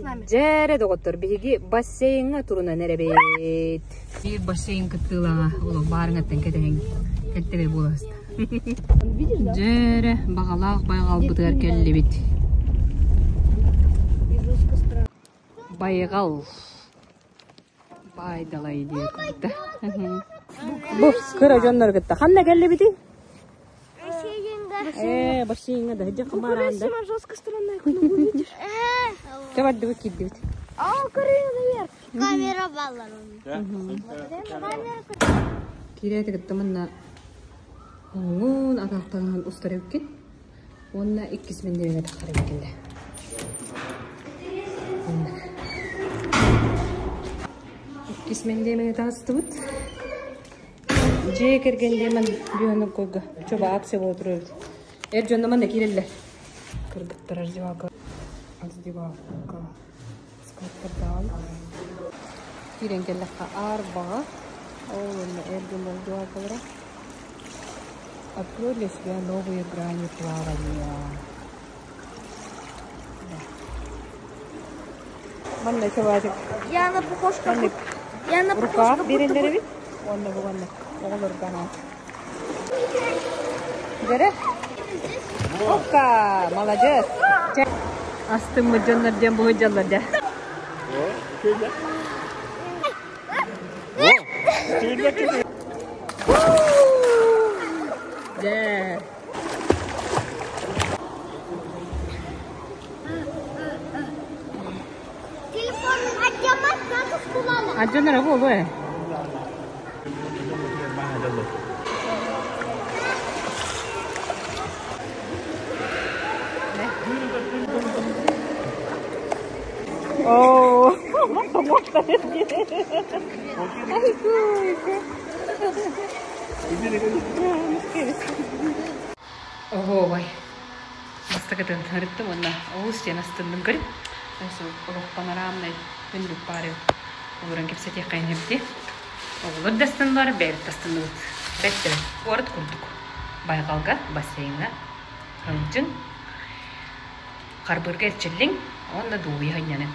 Дьэ эрэ, доҕоттор, биһиги бассейҥҥа турунан эрэбит. Биир бассейн кыттыылааҕа олох баарыҥаттан кэтэһэн кэлтэбэй буола сыста. Дьэ эрэ, баҕалаах байҕалбытыгар кэллибит. Байҕал. Баайдалай диye кытта. Бу кыра дьоннор кытта. Ханна кэллибитий? Э, бассейнга да дьэ хамараанда. жестко странная видишь? Чабардыбыт киирдибит. А, наверх. Камера баллар. Киирээти кытта манна оҥун атахтаҥын устар эбиккин. Уонна иккис мэндиэмэҥҥэ тахсар эбиккин да. Иккис мэндиэмэҥҥэ таҕыстыбыт. Дьиэ кэргэн диэмэн бүөнүк Чоба акция буола турар эбит. Эр дьонно манна киирэллэр. Кыргыттар раздевалка. Раздевалка. Скаттардаан. Киирэн кэллэххэ арбаҕа. Ол онно эр дьон раздевалкалара. Открой для себя новые грани плавания. Манна чабатик. Яна похож как Яна Рукав береллер эбит. Уонна бу манна оҕолорго анаан. Дьэрэ. Опка, молодец. Астыммыт дьоннор диэн буһуйдьаллар дьэ. Дьэ. Адьанара буолуо ээ. Оо, Оһуобай. Бастакытын ырыттым уонна олус диэн астынным көрүм. Олох панорамнай түннүк баар олорон кэпсэтиэххэйин эбити. Оҕолор да астыннылар, бэйэбит да астынныбыт. Бэрт да куорат курдук. Байҕалга, бассейҥҥа сылдьыҥ, харбыырга эрчиллиҥ уонна дуоһуйа сынньаныҥ.